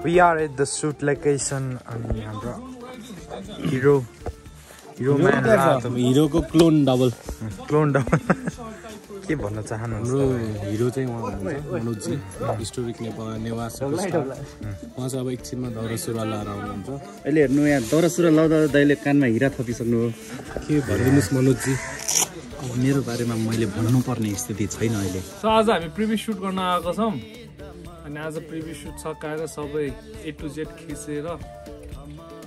We are at the shoot location अनि हाम्रो hero man हिरोको clone double के भन्न चाहनुहुन्छ हाम्रो हिरो चाहिँ उहाँ हुनुहुन्छ मनोजजी हिस्टोरिक नेवार उहाँ चाहिँ अब एकछिनमा दौरा सुरुवाल लाएर आउनुहुन्छ अहिले हेर्नु यहाँ दौरा सुरुवाल लाउँदा दाइले कानमा हिरा थपिसक्नु हो के भनिदिनुहोस् मनोजजी मेरो बारेमा मैले भन्नुपर्ने स्थिति छैन अहिले सो आज हामी प्रिभ्यू सुट गर्न आएको छौँ अनि आज प्रिभ्यू सुट सकाएर सबै A to Z खिचेर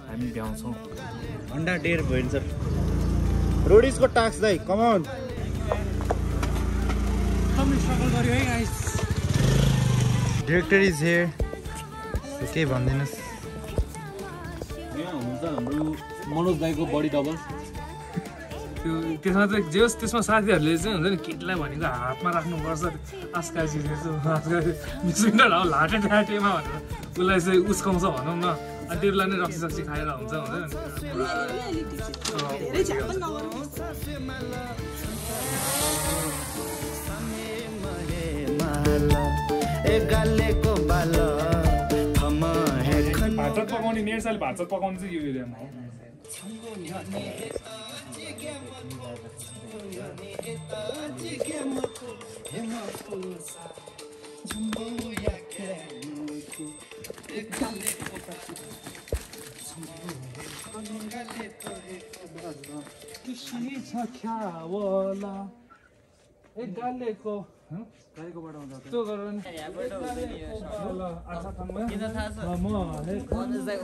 हामी भ्याउँछौँ अन्डा डेढ भइन्छ रोडिसको टास्क दाइ कमान Director is here. के भन्दिनुस् यहाँ हुनुहुन्छ हाम्रो मनोज दाइको बडी डबल त्यसमा चाहिँ जे होस् त्यसमा साथीहरूले चाहिँ हुन्छ नि केटीलाई भनेको हातमा राख्नुपर्छ आस्कासी मिसिन्डर हो लाटे टाटेमा भनेर उसलाई चाहिँ उस्काउँछ भनौँ न अनि त्यसलाई नै रक्सी सक्सी खाएर हुन्छ भात पकाउने मेरो साल भात पकाउनु चाहिँ यो एरियामा हो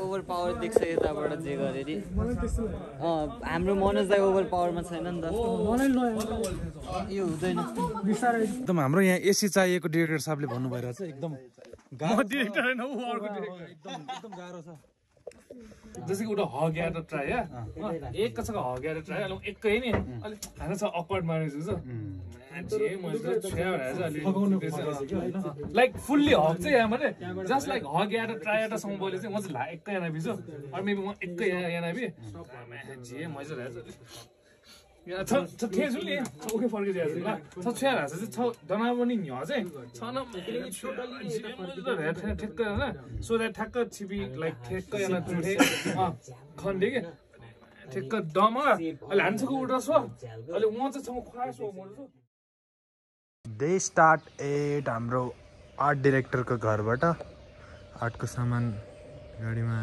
ओभर पावर देख्छ यताबाट जे गरे नि हाम्रो मनोजलाई ओभर पावरमा छैन नि त यो हुँदैन एकदम हाम्रो यहाँ एसी चाहिएको डिरेक्टर साहबले भन्नु भइरहेछ एकदम डिरेक्टर हैन उ अर्को डिरेक्टर एकदम गाह्रो छ जस्तै कि एउटा हग्याएर ट्राई एक कसैको हग्याएर ट्राई अलि एकै नि अलि खाना छ अक्वर्ड मानेछु लाइक फुल्ली हग चाहिँ यहाँ भने जस्ट लाइक हग्याएर ट्राई एटासम्म बोले चाहिँ म चाहिँ ला एकै यहाँ बिजो अरू मेबी म एकै यहाँ बि जे मजा रहेछ ठेस नि ओके फर्किरहेको छ छ्या रहेछ चाहिँ छ दना पनि ह्य चाहिँ छन ठ्याक्क होइन सो द्याट ठ्याक्क छिपी लाइक ठ्याक्क यहाँ जुठे खन्दे कि ठ्याक्क डम अहिले हान्छको उल्टा छ अहिले उहाँ चाहिँ छ खुवाइ सो म दे स्टार्ट एट हाम्रो आर्ट डिरेक्टरको घरबाट आर्टको सामान गाडीमा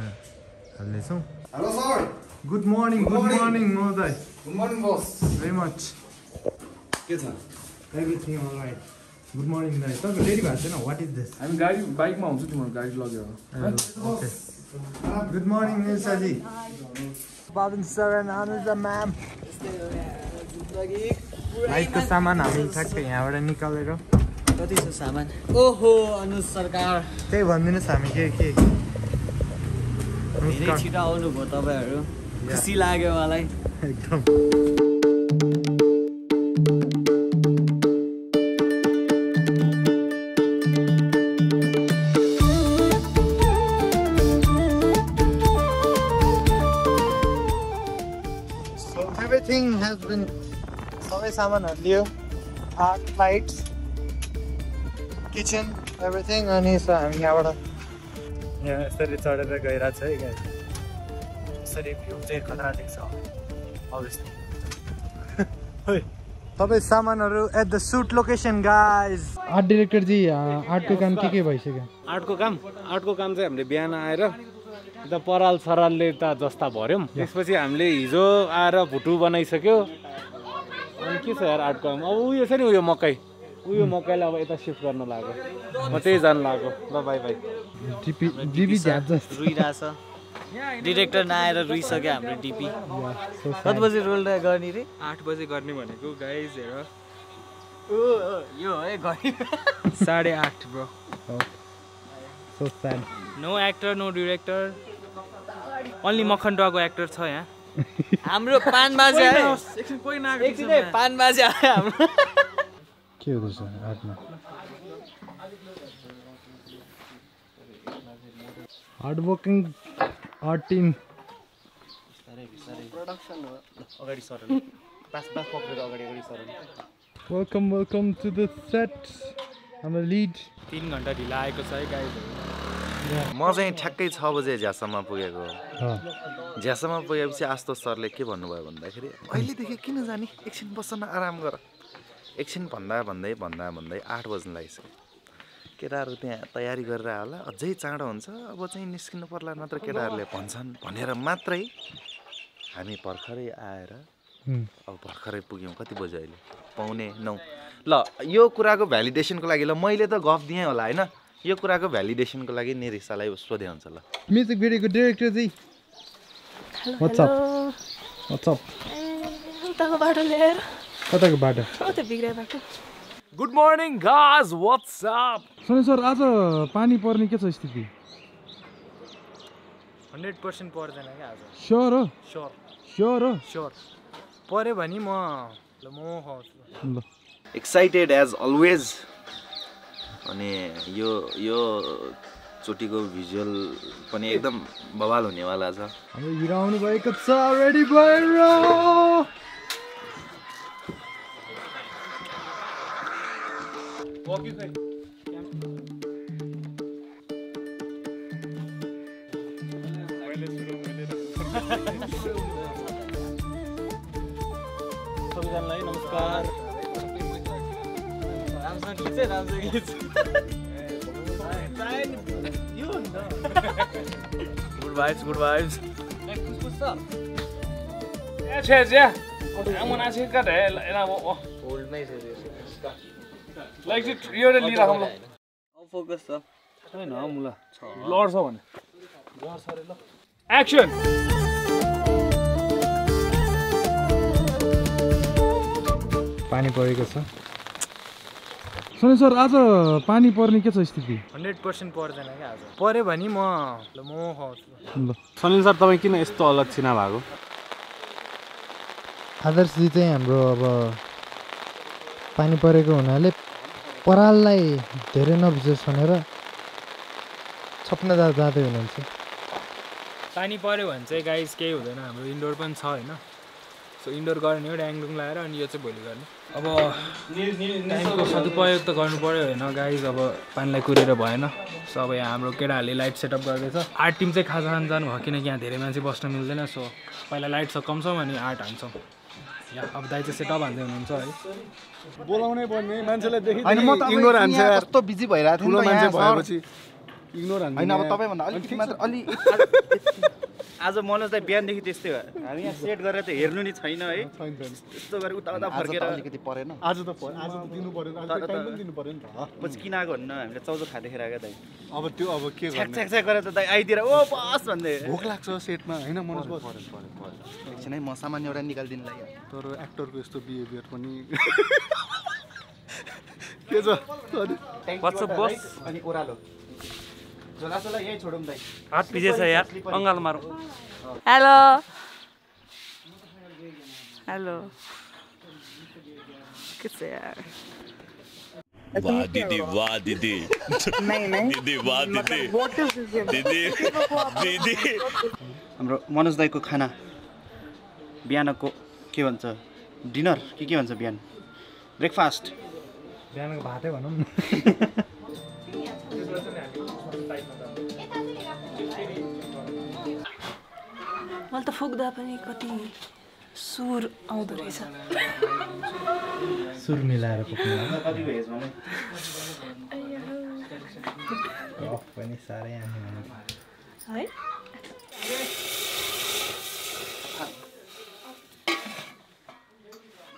हाल्नेछौँ हेलो सर गुड मर्निङ महोदय गुड मर्निङ बस भेरी मच के छ everything all right good morning दाइ तपाईँ रेडी भएको छैन वाट इज दिस हामी गाडी बाइकमा आउँछु तिम्रो गाडी लगेर ओके गुड मर्निङ निसाजी बाबन सर एन्ड अनुजा म्याम लाइटको सामान हामी ठ्याक्कै यहाँबाट निकालेर कति छ सामान ओहो अनुज सरकार त्यही भनिदिनुहोस् हामी के धेरै छिटो आउनुभयो तपाईँहरू खुसी लाग्यो मलाई एकदम So everything has been सबै सामानहरू लियो आर्ट लाइट्स किचन एभ्रिथिङ अनि सो हामी यहाँबाट यहाँ यसरी चढेर गइरहेको छ है गाई यसरी भ्यू चाहिँ खतरा देख्छ अभियसली तपाईँ सामानहरू at the shoot location guys art director ji आर्टको काम के भइसक्यो आर्टको काम चाहिँ हामीले बिहान आएर त पराल सरालले त जस्ता भर्यौँ त्यसपछि हामीले हिजो आएर भुटु बनाइसक्यो अनि के छ यार आर्टको काम अब उयो छ नि उयो मकैलाई अब यता सिफ्ट गर्न लाग्यो म त्यही जानु लाग्यो ल बाई बाई रुइरहेछ डिरेक्टर नआएर रुइसक्यो हाम्रो डिपी कति बजी रोल गर्ने रे 8 बजे गर्ने भनेको गाइज हेर यो है घडी 8:30 bro so sad no actor no director only Makhan डगको एक्टर छ यहाँ हाम्रो पान बाजे आयो एकछिन पान बाजे आयो हाम्रो के हुँदैछ आर्टमा hard working art team production हो अगाडि सर पास पक्रेर अगाडि sir welcome to the set हाम्रो लिड 3 घण्टा ढिला आएको छ है गाइजहरु म चाहिँ ठ्याक्कै 6 बजे झ्यासम्म पुगेको झ्यासम्म पुगेपछि आस्तो सरले के भन्नुभयो भन्दाखेरि अहिलेदेखि किन जाने एकछिन बस्न आराम गर एकछिन भन्दै 8 बज्न लागिसक्यो केटाहरू त्यहाँ तयारी गरेर होला अझै चाँडो हुन्छ अब चाहिँ निस्किनु पर्ला नत्र केटाहरूले भन्छन् भनेर मात्रै हामी भर्खरै आएर अब भर्खरै पुग्यौँ कति बज्यो अहिले 8:45 ल यो कुराको भ्यालिडेसनको लागि ल मैले त गफ दिएँ होला होइन यो कुराको भ्यालिडेसनको लागि निरिसालाई सोधे हुन्छ ल म्युजिक भिडियोको डाइरेक्टर चाहिँ व्हाट्स अप उताको बाटो ल्याएर कताको बाटो त्यो बिग्रे बाटो good morning guys what's up Sunny sir आज पानी पर्ने के छ स्थिति 100% पर्दैन क्या आज स्योर हो स्योर पर्यो भने म खाउँछु ल एक्साइटेड एज अलवेज अनि यो चोटीको भिजुअल पनि एकदम बवाल हुनेवाला छ हाम्रो हिरो आउनु भएको छ रेडी भएर सबैजनालाई नमस्कार गुड वाइब्स छे आमन आछे कत है एना वो होल्ड मै छ लाइक यो रे लिरा हम फोकस छ हैन मुला लड्छ भने लड्छ रे ल एक्सन पानी परेको छ सनी सर आज पानी पर्ने के छ स्थिति 100% पर्दैन क्या आज पर्यो भने म खाउँछु ल सनिल सर तपाईँ किन यस्तो अलक्षिणा भएको आदर्शजी चाहिँ हाम्रो अब पानी परेको हुनाले पराललाई धेरै नभिजोस् भनेर छप्न जाँदै हुनुहुन्छ पानी पर्यो भने चाहिँ गाइस केही हुँदैन हाम्रो इन्डोर पनि छ होइन सो इन्डोर गर्ने हो ड्याङडुङ लगाएर अनि यो चाहिँ भोलि गर्ने अब टाइमको सदुपयोग त गर्नु पऱ्यो होइन गाइस अब पानीलाई कुरेर भएन सो अब यहाँ हाम्रो केटाहरूले लाइट सेटअप गर्दैछ आर्ट टिम चाहिँ खाजा खान जानु भयो किनकि यहाँ धेरै मान्छे बस्न मिल्दैन सो पहिला लाइट सकाउँछौँ अनि आर्ट हान्छौँ यहाँ अब दाइ चाहिँ सेटअप हान्दै हुनुहुन्छ है बोलाउनै पर्ने मान्छेलाई देखि इग्नोर हान्छ कस्तो बिजी भइरहेको थियो ठुलो मान्छे भएपछि इग्नोर हान्छ हैन अब तपाईभन्दा अलिकति मात्र अलि आज मनोज दाइ बिहानदेखि त्यस्तै भयो हामी यहाँ सेट गरेर त हेर्नु नि छैन है त्यस्तो गरे उता फर्केर अलिकति परेन आज त दिनु पर्यो आज टाइम पनि दिनु पर्यो नि त पछि किनाको भन्नु हामीले चौजो खाँदैखेर आएको दाइ अब त्यो अब के गर्ने छ्याक गरेर त दाइ आइदिएर ओ बस भन्दै भोक लाग्छ सेटमा हैन मनोज बस एकछिन है म सामान एउटा निकाल्दिनु लाग्यो तर एक्टरको यस्तो बिहेभियर पनि के छ व्हाट्सअप बस अनि ओरालो झोला यही छोडौँ दाइ हात भिजेछ यार अङ्गाल मारौँ हेलो के छ यार वाह दीदी दीदी वाह दीदी हाम्रो मनोज दाइको खाना बिहानको के भन्छ डिनर के भन्छ बिहान ब्रेकफास्ट बिहानको भातै भनौँ न मैले त फुक्दा पनि कति सुर आउँदो रहेछ सुर मिलाएर पुग्नु पनि साह्रै है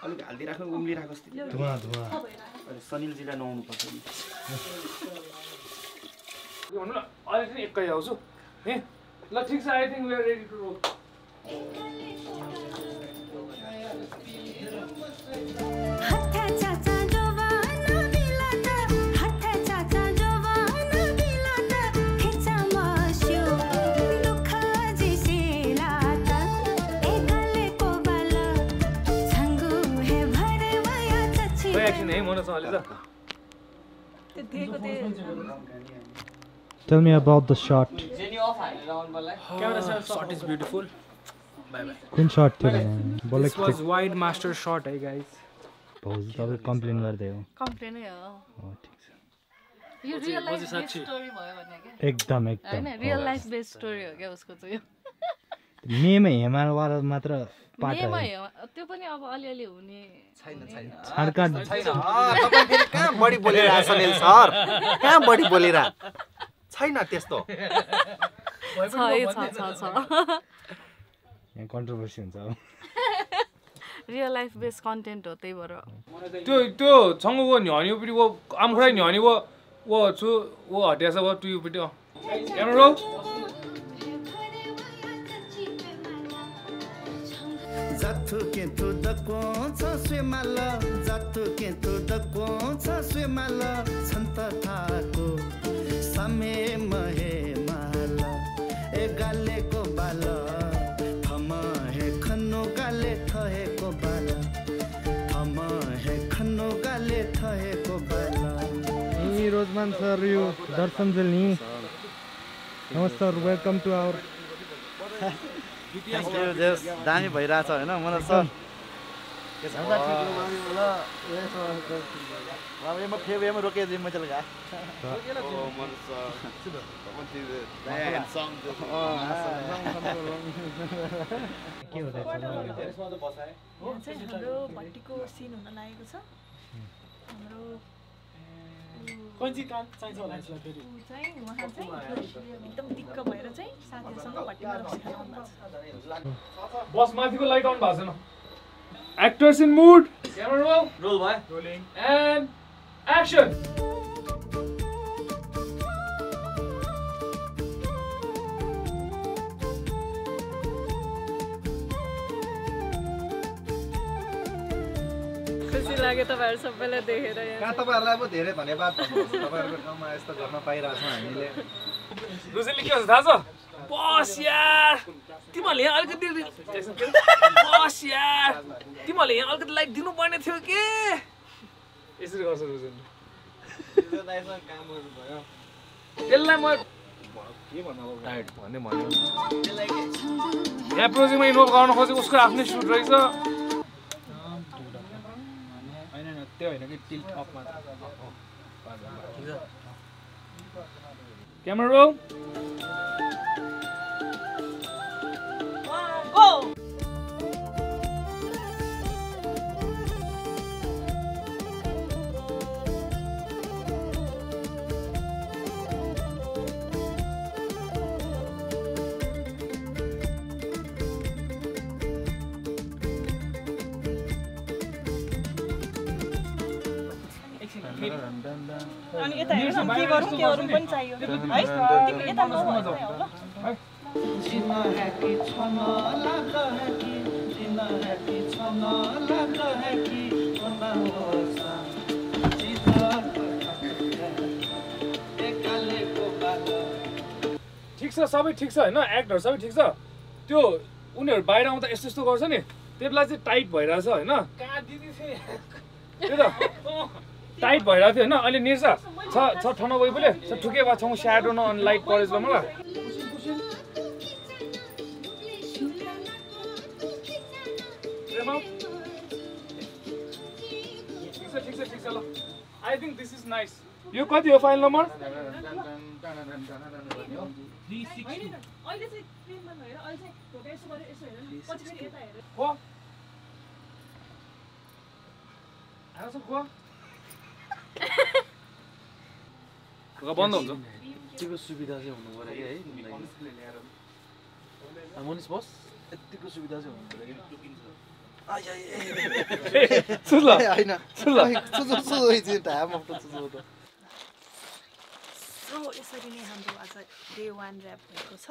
अलिक हालिदिइराख्नु उम्लिरहेको धुवा सनिलजीलाई नुहाउनु पर्छ भन्नु न अहिले चाहिँ एकै आउँछु ए ल ठिक छ I think we are ready to roll action है मनोज अलि त Tell me about the shot. Camera shot is beautiful. Bye bye. कुन shot थियो भने This was wide master shot है guys. भाउजू तपाईँ कम्प्लेन गर्दै हो कम्प्लेनै हो हो ठीक छ यो रियल लाइफ बेस्ड स्टोरी भयो भने के एकदम हैन रियल लाइफ बेस्ड स्टोरी हो के उसको चाहिँ मेमा हिमालवाला मात्र पाठ मेमा त्यो पनि अब अलिअलि हुने छैन छाडका छैन तपाईं फेरि कहाँ बढी बोलिरहेछ अनिल सर कहाँ बढी बोलिरा छैन त्यस्तो छ यहाँ कन्ट्रोभर्सी हुन्छ अब रियल लाइफ बेस्ड कन्टेन्ट हो त्यही भएर त्यो सँगको न्यानीपट्टि वो आमखुराई न्यानी वो छु वो हटिया छ वो टुयुपट्टि क्यामेरा रोल जाथु केतु दको छ स्वेमाल जाथु केतु दको छ स्वेमाल सन्त थाको समे महे माल ए गालेको बाल थम हे खन्नो गाले थहेको बाल थम हे खन्नो गाले थहेको बाल ए रोजमान सर यो दर्शन जलनी नमस्कार welcome to our thank you जेस दामी भइरहेछ हैन मनोज सर के छ म फेब्रुअरीमा रोके जिम मचल गा मनोज सर के हुँदैछ हाम्रो भट्टीको सिन हुन लागेको छ हाम्रो कन्जी काम चाहिन्छ होला यसलाई फेरि चाहिँ उहाँ चाहिँ एकदम दिक्क भएर चाहिँ साथीहरूसँग भट्टीमा रक्सी खान आउनु भएको छ बस माथिको लाइट अन भएको छैन actors in mood camera roll roll भयो रोलिङ एन्ड एक्सन खुसी लाग्यो तपाईहरु सबैलाई देखेर कहाँ तपाईहरुलाई पो धेरै धन्यवाद भन्नुहोस् तपाईहरुको ठाउँमा यस्तो गर्न पाइरहेछौँ हामीले रुसेली के हुन्छ थाहा छ बस यार तिमीहरूले यहाँ अलिकति बस यार तिमीहरूले यहाँ अलिकति लाइट दिनुपर्ने थियो के यसरी गर्छ रुसेली त्यसलाई म के भन्नु अब टाइट भन्ने भन्यो यहाँ प्रोजेक्टमा इन्भल्भ गर्न खोजेको उसको आफ्नै सुट रहेछ त्यो होइन कि टिल्ट अफ मात्र क्यामेरा रोल गो अनि यता हेर्नु के गरौँ पनि चाहियो है तिमी यता नभन्नु है ठिक छ सबै ठिक छ हैन एक्टहरु सबै ठिक छ त्यो उनीहरु बाहिर आउँदा यस्तो यस्तो गर्छ नि त्यसलाई चाहिँ टाइट भइरहेछ हैन कहाँ दिदी थिए त्यो त टाइट भइरहेको थियो हैन अहिले निर्सा छ ठाउँमा गइ बोले ठुके भएको छौँ स्याडो न अनि लाइट परेछ ल मलाई ठिक छ ल I think this is nice यो कति हो फाइल नम्बर 360 अहिले चाहिँ प्रिन्टमा भएर अहिले चाहिँ ढोका यसो गरेर यसो हेर न पछि फेरि यता हेर खो आराम खो बन्द हुन्छ यतिको सुविधा चाहिँ हुनु पर्यो कि है मनिष बस यतिको सुविधा चाहिँ हुनु पर्यो सो यसरी नै हाम्रो आज डे 1 र्याप भएको छ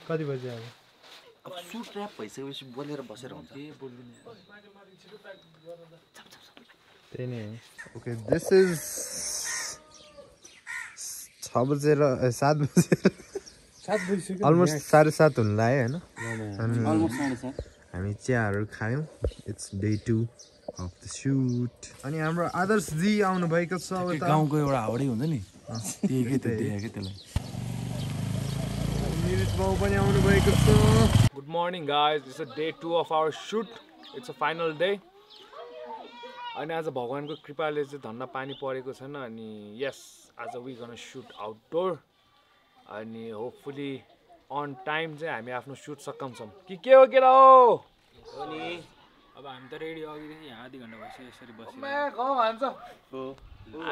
कति बजे आयो अब सुट र्याप भइसकेपछि बोलेर बसेर हुन्छ त्यही नै ओके दिस इज 6 बजे र 7 बजे अलमोस्ट 7:30 हुन लाग्यो हैन हामी चियाहरू खायौँ it's day 2 of the shoot अनि हाम्रो आदर्श जी आउनु भएको छ अब गाउँको एउटा हाउडे हुन्छ नि त्यही के त्यसलाई निरज बाउ पनि आउनु भएको छ good morning guys this is day 2 of our shoot it's a final day अनि आज भगवानको कृपाले चाहिँ धन्न पानी परेको छैन अनि यस आज वी गन सुट आउटडोर अनि होपफुली अन टाइम चाहिँ हामी आफ्नो सुट सक्छौँ कि के हो केटा हो नि अब हामी त रेडी अघिदेखि यहाँ आधी घन्टा भइसक्यो यसरी बस्यो गाउँ हान्छ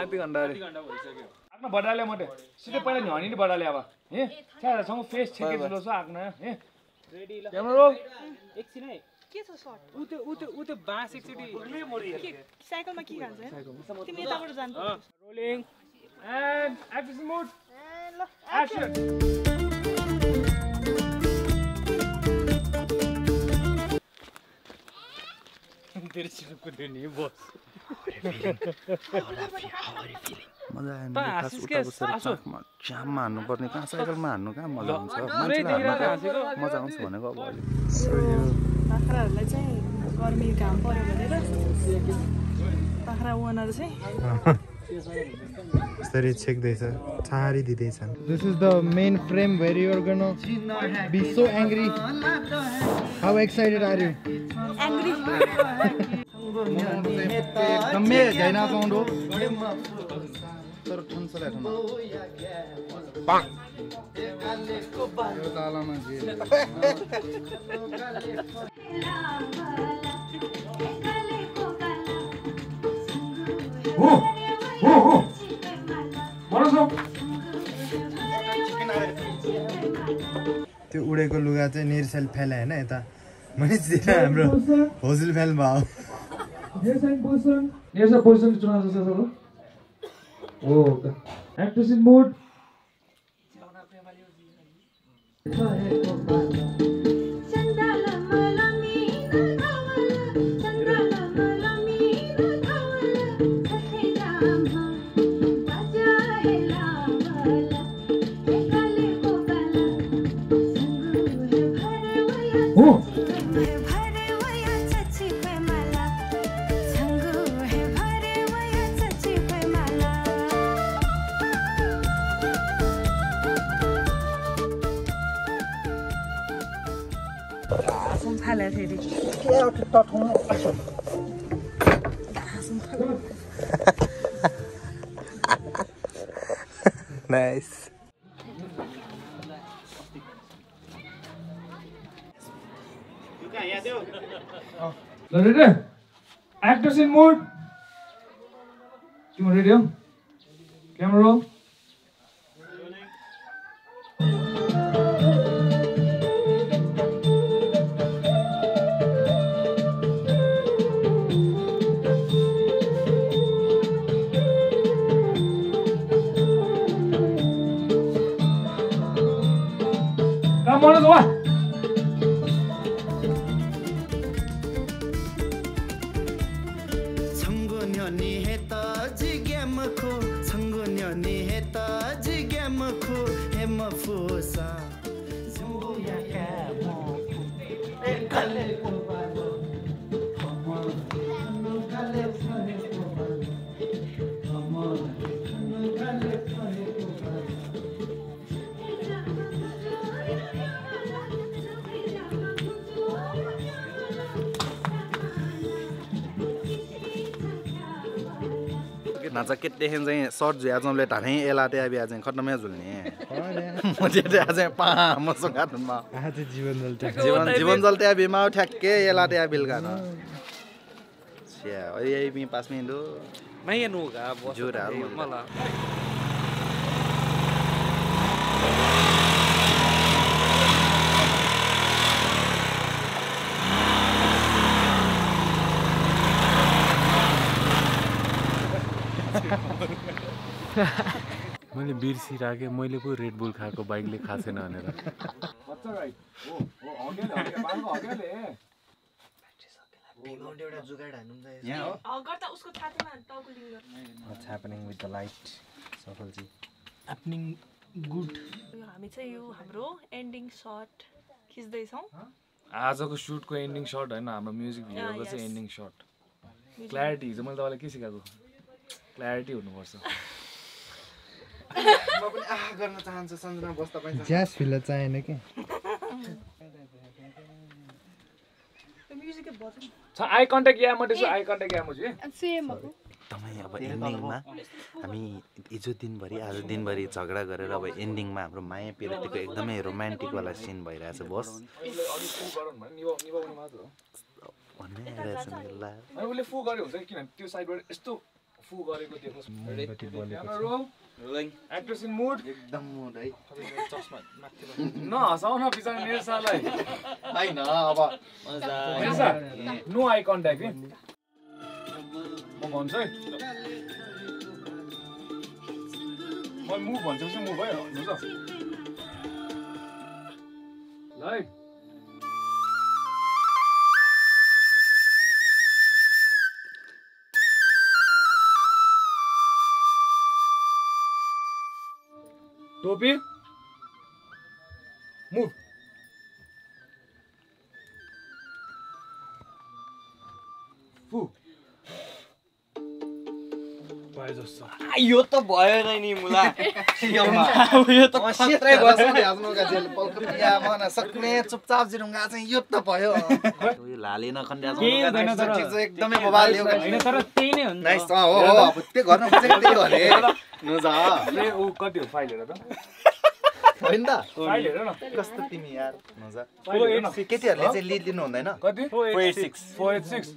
आधी घन्टा भइसक्यो आफ्नो बडाले मात्रै सिधै पहिला नि हनी बडाले अब हे छ्यासँग फेस छेके जुलो छ आफ्नो हे रेडी ल क्यामेरा रोल एकछिन है के छ सर्ट उ त्यो बास एकचोटी साइकलमा के खान्छ तिमी यताबाट जानु रोलिङ एन्ड एक्सन मोड ल एक्सन तेरे चिनो कुदे नि बस मजा आएन खास उता बसेर पार्कमा जाममा हान्नुपर्ने कहाँ साइकलमा हान्नु कहाँ मजा आउँछ मान्छेलाई हान्नु मजा आउँछ भनेको अब अहिले बाख्राहरूलाई चाहिँ गर्मी घाम पर्यो भनेर बाख्रा ओनर चाहिँ यसरी छेक्दैछ छारी दिँदैछन् this is the main frame where you are gonna be so angry how excited are you angry एकदमै झैना साउन्ड हो तर ठन्सले ठन पाङ यो तालामा जे त्यो उडेको लुगा चाहिँ निर्सेल फेला होइन यता मनिषतिर हाम्रो होजुल फेल भयो पोजिसन चुनाव छ सर हो actress in mode Nice. Ready? Actors in mood. You ready? Camera roll. Come on, let's go. नाचा केटीदेखि चाहिँ सर्ट झ्याजमले ढाँडै एलाटे आबि आज खट्टमै झुल्ने मजेटे आज पा मसँग हातमा जीवन जलते आबिमा ठ्याक्के एलाटे आबिल गान छ्या ओइ मी 5 मिनेट हो नहीं नुगा जुरा मला मैले बिर्सिराखेँ मैले पो रेड बुल खाएको बाइकले खाएको छैन भनेर What's happening with the light? Safalji. Happening good. हामी चाहिँ यो हाम्रो एन्डिङ शट खिच्दै छौं आजको सुटको एन्डिङ शट हैन हाम्रो म्युजिक भिडियोको चाहिँ एन्डिङ शट क्ल्यारिटी हिजो मैले तपाईलाई के सिकाएको क्ल्यारिटी हुनुपर्छ म पनि आहा गर्न चाहन्छु सञ्जना बस्दा पनि ज्यास फिल चाहिएन के The music आई कन्ट्याक्ट या मटे आई कन्ट्याक्ट या मुझे सेम हो एकदमै अब एन्डिङमा हामी हिजो दिनभरि आज दिनभरि झगडा गरेर अब एन्डिङमा हाम्रो माया पिरतीको एकदमै रोमान्टिकवाला सिन भइरहेछ बस भन्ने आइरहेछ मेरो ला उसले फु गर्यो हुन्छ किन त्यो साइडबाट यस्तो फु गरेको देख्नुहोस् एक्ट्रेस इन मुड एकदम मुड है चस्मा नहसाउ न बिचारा निर्सालाई हैन अब नो आई कन्ट्याक्ट है म भन्छु है म मुभ भन्छपछि मुभ है हुन्छ ल है टोपी मुभ फु यो त भएन नि मुला यो त सेत्रै बस्छ नि आफ्नो गाजेल पल्कुटिया मन सक्ने चुपचाप जिरुङ्गा चाहिँ यो त भयो यो लाले नखण्ड्या के हुँदैन तर ठीक छ एकदमै बवाल यो हैन तर त्यही नै हो नि नाइस हो अब त्यो गर्न खोजेको त्यही हो नि नजा ऊ कति हो फाइल हेर त हैन त फाइल हेर न कस्तो तिमी यार नजा केटीहरुले चाहिँ लिड लिनु हुँदैन कति 486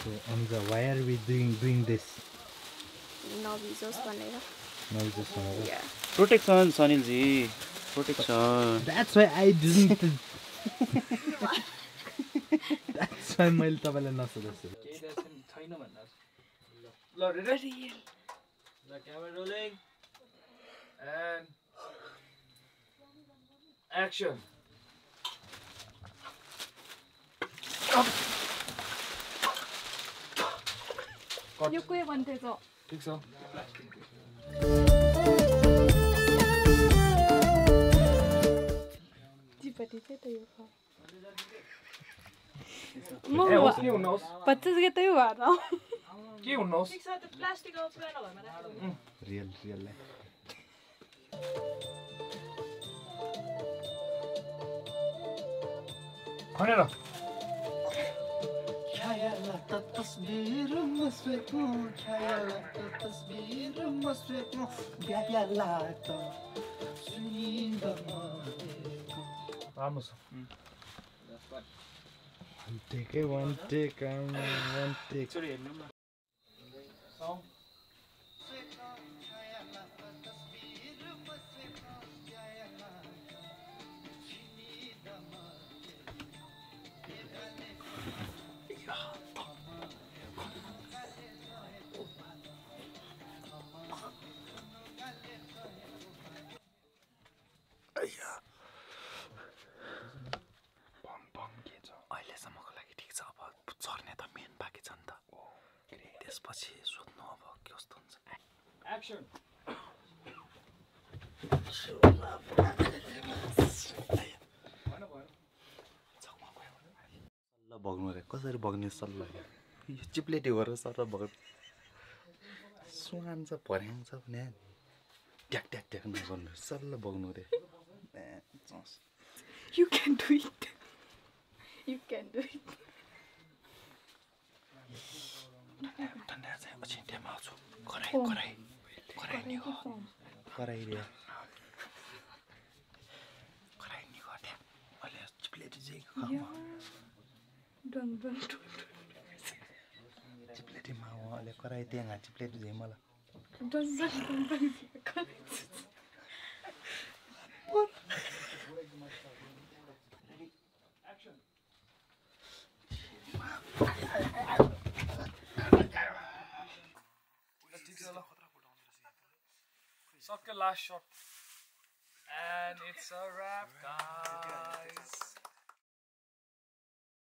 So Amza, why are we doing this? नभिजोस् भनेर Yeah. Protection, Sanilji. Protection. That's why I didn't. That's why मैले तपाईलाई नसोधेछु छैन भन्दा ल रेडी ल क्यामेरा रोलिङ एन्ड एक्सन यो कोही भन्थे छ ठीक छ जीपटी चाहिँ त यो म 50 के तै भएर के हुनुहोस् ठीक छ त्यो प्लास्टिक अब पुरानो भरमा राख्नु रियल खनेर ख्यालत तस्बिर मस्वेको ख्यालत तस्बिर मस्वेको ब्याग्यालात सुनिन्दमा राम्रो छ one take एकचोटी हेर्नु न अहिलेसम्मको लागि ठिक छ अब चर्ने त मेन बाँकी छ नि त त्यसपछि सोध्नु अब कस्तो हुन्छ एक्सन सल्ल बग्नु रे कसरी बग्ने सल्ल यो चिप्लेटी हो र सर बग्नु सुहान छ भर्याङ छ भने ट्याक ट्याक ट्याक नगर्नु सल्ल बग्नु रे You can do it. You can do it. ठन्डा चाहिँ पछि त्यहाँ आउँछु कराई नि हो कराई रे कराई नि हो त्यहाँ अहिले चिप्लेटी चाहिँ चिप्लेटीमा हो अहिले कराई त्यहाँ चिप्लेटी चाहिँ मलाई सक्यो last shut and it's a wrap guys